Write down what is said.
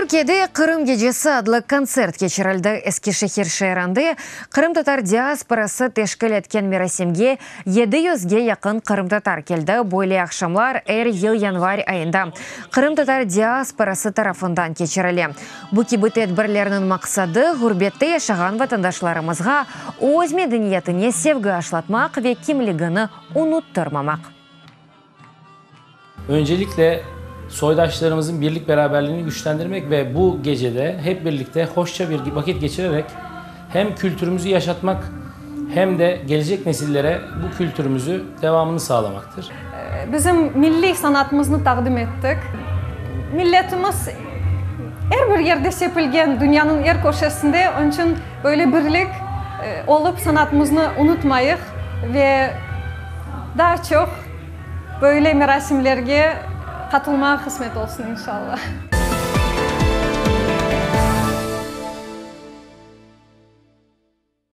Türkiyede Qırım gecesi adlı kontsert keçirildi. Eskişehir şeerinde qırımtatar diasporası teşkil etken merasimge 700ge yaqın qırımtatar keldi. Böyle aqşamlar er yıl yanvar ayında qırımtatar diasporası tarafından keçirile. Bu kibi tedbirlerniñ maqsadı, ğurbette yaşağan vatandaşlarımızğa öz medeniyetine sevgi aşlatmaq ve kimligini unuttırmamaq. Öncelikle soydaşlarımızın birlik beraberliğini güçlendirmek ve bu gecede hep birlikte hoşça bir vakit geçirerek hem kültürümüzü yaşatmak hem de gelecek nesillere bu kültürümüzü devamını sağlamaktır. Bizim milliy sanatımıznı taqdim ettik. Milletimiz er bir yerde sepilgen, dünyanıñ er köşesinde, onıñ içün böyle birlik olıp sanatımıznı unutmayıq ve daa çoq böyle merasimlerge qatılmağa qısmet olsun, inşallah.